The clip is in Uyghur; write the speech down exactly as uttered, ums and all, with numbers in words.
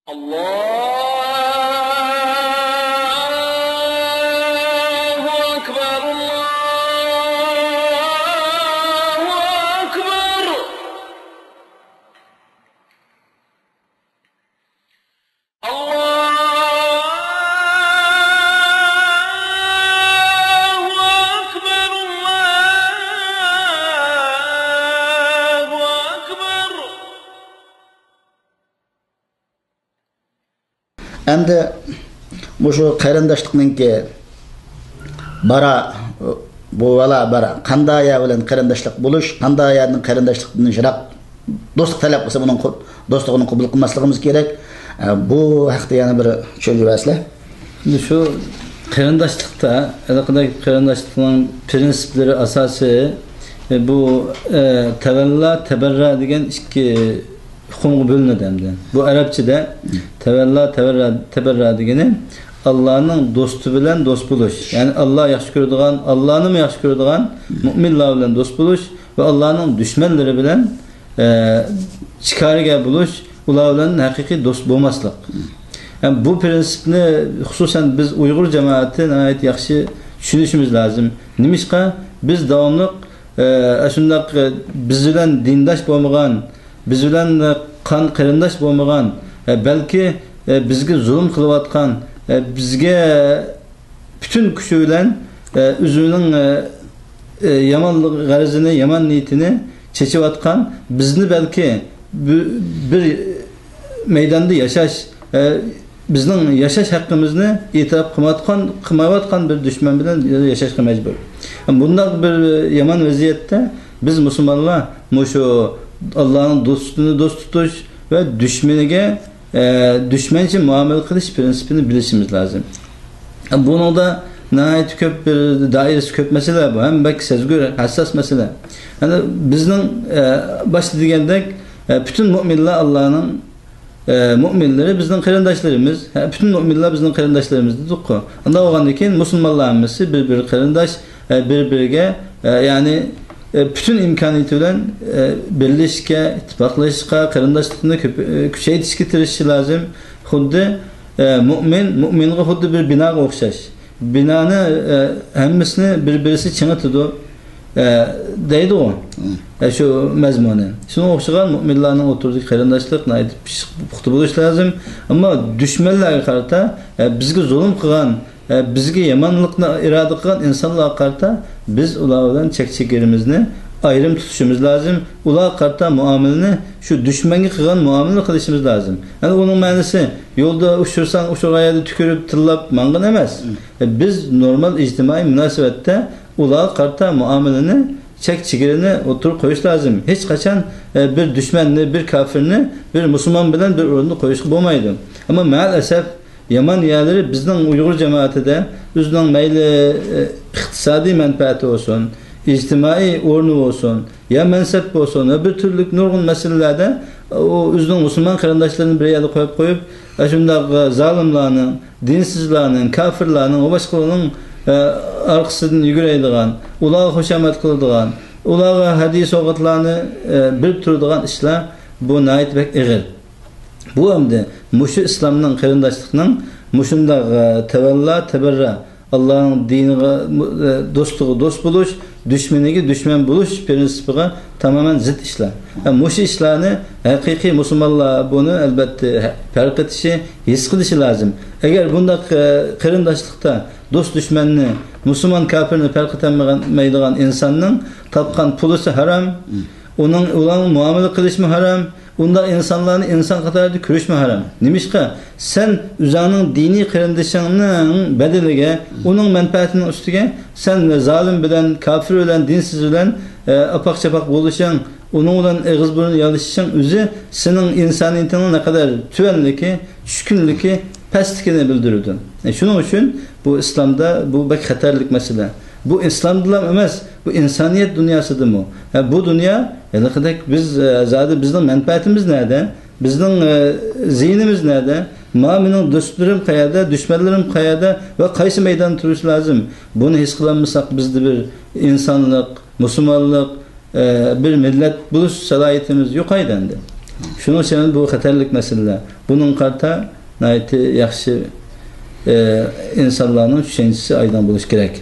الله أكبر، الله أكبر. الله أكبر، الله أكبر. ئەمدى مۇشۇ قېرىنداشلىقنىڭكى بارا، بۇ ۋالا بارا، قاندايا بىلەن قېرىنداشلىق بولۇش، قاندايانىڭ قېرىنداشلىقتىن يىراق دوستلۇق تەلەپ قىلسا، بۇنىڭ قو-، دوستلۇقىنى قوبۇل قىلماسلىقىمىز كېرەك. ئە، بۇ ھەقتە يەنە بىر چۈشەنچە بەرسىلە. شۇ قېرىنداشلىقتا، ھېلىقىدەك قېرىنداشلىقنىڭ پىرىنسىپلىرى ئاساسى، ئە، بۇ، ئە، تەۋەللا، تەبەررا دېگەن ئىككى ئۇقۇمغا بۆلۈنىدۇ ئەمدى. بۇ ئەرەبچىدە تەۋەللا، تەۋەررا، تەبەررا دېگىنى ئاللانىڭ دوستى بىلەن دوست بولۇش. يەنى ئاللا ياخشى كۆرىدىغان، ئاللانىمۇ ياخشى كۆرىدىغان مۇئمىنلار بىلەن دوست بولۇش ۋە ئاللانىڭ دۈشمەنلىرى بىلەن، ئە، چىكارگە بولۇش، ئۇلار بىلەن ھەقىقىي دوست بولماسلىق. يەنى بۇ پىرىنسىپنى خۇسۇسەن بىز ئۇيغۇر جامائىتى ناھايىتى ياخشى چۈشىنىشىمىز لازىم. نېمىشقا؟ بىز داۋاملىق، ئە، ئاشۇنداق، ئە، بىز بىلەن دىنداش بولمىغان، بىز بىلەن، ئە، قان قېرىنداش بولمىغان، ئە، بەلكى، ئە، بىزگە زۇلۇم قىلىۋاتقان، ئە، بىزگە پۈتۈن كۈچى بىلەن، ئە، ئۆزىنىڭ، ئە، ئە، يامان غەرىزىنى، يامان نىيىتىنى چېچىۋاتقان، بىزنى بەلكى بۇ، بىر مەيداندا ياشاش، ئە، بىزنىڭ ياشاش ھەققىمىزنى ئېتىراپ قىلمايۋاتقان، قىلمايۋاتقان بىر دۈشمەن بىلەن ياشاشقا مەجبۇر. بۇنداق بىر يامان ۋەزىيەتتە بىز مۇسۇلمانلار مۇشۇ ئاللانىڭ دوستىنى دوست تۇتۇش ۋە دۈشمىنىگە، ئە، دۈشمەنچە مۇئامىلە قىلىش پىرىنسىپىنى بىلىشىمىز لازىم. بۇنىڭدا ناھايىتى كۆپ بىر دائىرىسى كۆپ مەسىلە بۇ. ھەم بەك سەزگۈر، ھەسساس مەسىلە. يەنى بىزنىڭ، ئە، باشتا دېگەندەك، ئە، پۈتۈن مۇئمىنلار ئاللانىڭ، ئە، مۇئمىنلىرى بىزنىڭ قېرىنداشلىرىمىز. ھە، پۈتۈن مۇئمىنلار بىزنىڭ قېرىنداشلىرىمىز دېدۇققۇ. ئۇنداق بولغاندىن كېيىن مۇسۇلمانلار ھەممىسى بىر-بىر قېرىنداش، ئە، بىر-بىرىگە، ئە، يەنى، ئە، پۈتۈن ئىمكانىيىتى بىلەن، ئە، بىرلىشىشكە، ئىتتىپاقلىشىشقا، قېرىنداشلىقنى كۆپ-، ئە، كۈچەيتىشكە تىرىشىشى لازىم. خۇددى، ئە، مۇئمىن مۇئمىنغا خۇددى بىر بىناغا ئوخشاش. بىنانى، ئە، ھەممىسىنى بىر-بىرسى چىڭىتىدۇ، ئە، دەيدىغۇ. مم. ئە، شۇ مەزمۇنى. شۇنىڭغا ئوخشىغان مۇئمىنلارنىڭ ئوتتۇرىدىكى قېرىنداشلىق ناھايىتى پىششىق، پۇختا بولۇشى لازىم. ئەمما دۈشمەنلەرگە قارىتا، ئە، بىزگە زۇلۇم قىلغان، ئە، بىزگە يامانلىقنى ئىرادە قىلغان ئىنسانلارغا قارىتا بىز ئۇلار بىلەن چەك-چېگرىمىزنى ئايرىم تۇتۇشىمىز لازىم. ئۇلارغا قارىتا مۇئامىلىنى شۇ دۈشمەنگە قىلغان مۇئامىلىنى قىلىشىمىز لازىم. يەنى ئۇنىڭ مەنىسى يولدا ئۇچرىساڭ، ئۇچرىغان يەردە تۈكۈرۈپ، تىللاپ ماڭغان ئەمەس. مم. بىز نورمال ئىجتىمائىي مۇناسىۋەتتە ئۇلارغا قارىتا مۇئامىلىنى، چەك-چېگرىنى ئوتتۇرىغا قويۇش لازىم. ھېچقاچان، ئە، بىر دۈشمەننى، بىر كاپىرنى بىر مۇسۇلمان بىلەن بىر ئورۇندا قويۇشقا بولمايدۇ. ئەمما مەئەلئەسەف، يامان يەرلىرى بىزنىڭ ئۇيغۇر جامائىتىدە ئۆزىنىڭ مەيلى، ئە، ئىقتىسادىي مەنپەئەتى بولسۇن، ئىجتىمائىي ئورنى بولسۇن، يا مەنسەپ بولسۇن، يا بىر تۈرلۈك نۇرغۇن مەسىلىلەردە ئۇ ئۆزىنىڭ مۇسۇلمان قېرىنداشلىرىنى بىر يەردە قويۇپ قويۇپ، ئاشۇنداق زالىملارنىڭ، دىنسىزلارنىڭ، كاپىرلارنىڭ ۋە باشقىلارنىڭ، ئە، ئارقىسىدىن يۈگۈرەيدىغان، ئۇلارغا خۇشامەت قىلىدىغان، ئۇلارغا ھەدىيە-سوۋغاتلارنى، ئە، بېرىپ تۇرىدىغان ئىشلار، بۇ ناھايىتى بەك ئېغىر. بۇ ئەمدى مۇشۇ ئىسلامنىڭ قېرىنداشلىقنىڭ مۇشۇنداق، ئە، تەۋەللا، تەبەررا، ئاللانىڭ دىنىغا، مۇ-، ئە، دوستىغا دوست بولۇش، دۈشمىنىگە دۈشمەن بولۇش پىرىنسىپىغا تامامەن زىت ئىشلار. ھە، مۇشۇ ئىشلارنى ھەقىقىي مۇسۇلمانلار بۇنى، ئەلبەتتە، ھە-، پەرق ئېتىشى، ھېس قىلىشى لازىم. ئەگەر بۇنداق، ئە، قېرىنداشلىقتا دوست-دۈشمەننى، مۇسۇلمان-كاپىرنى پەرق ئېتەلمەيدىغان ئىنساننىڭ تاپقان پۇلىسى ھارام، ئۇنىڭ، ئۇلارنىڭ مۇئامىلە قىلىشمۇ ھارام، ئۇنداق ئىنسانلارنى ئىنسان قاتارىدا كۆرۈشمۇ ھارام. نېمىشقا؟ سەن ئۆزۈڭنىڭ دىنىي قېرىندىشىڭنىڭ بەدىلىگە، ئۇنىڭ مەنپەئەتىنىڭ ئۈستىگە سەن زالىم بىلەن، كاپىر بىلەن، دىنسىز بىلەن، ئە، ئاپاق-چاپاق بولۇشۇڭ، ئۇنىڭ بىلەن ئېغىز-بۇرۇن يالىشىشىڭ ئۆزى سېنىڭ ئىنسانىيىتىڭنىڭ نەقەدەر تۆۋەنلىكى، چۈشكۈنلۈكى، پەسلىكىنى بىلدۈرىدۇ. ئە، شۇنىڭ ئۈچۈن بۇ ئىسلامدا بۇ بەك خەتەرلىك مەسىلە. بۇ ئىسلامدىلا ئەمەس، بۇ ئىنسانىيەت دۇنياسىدىمۇ. ئە، بۇ دۇنيا ھېلىقىدەك بىز، ئە، زادى بىزنىڭ مەنپەئەتىمىز نەدە؟ بىزنىڭ، ئە، زىيىنىمىز نەدە؟ ما مېنىڭ دوستلىرىم قەيەردە، دۈشمەنلىرىم قەيەردە ۋە قايسى مەيداندا تۇرۇش لازىم؟ بۇنى ھېس قىلالمىساق، بىزدە بىر ئىنسانلىق، مۇسۇلمانلىق، ئە، بىر مىللەت بولۇش سالاھىيىتىمىز يوقايدۇ ئەمدى. شۇنىڭ ئۈچۈن بۇ خەتەرلىك مەسىلىلەر. بۇنىڭغا قارىتا ناھايىتى ياخشى، ئى، ئىنسانلارنىڭ چۈشەنچىسى ئايدىڭ بولۇشى كېرەك.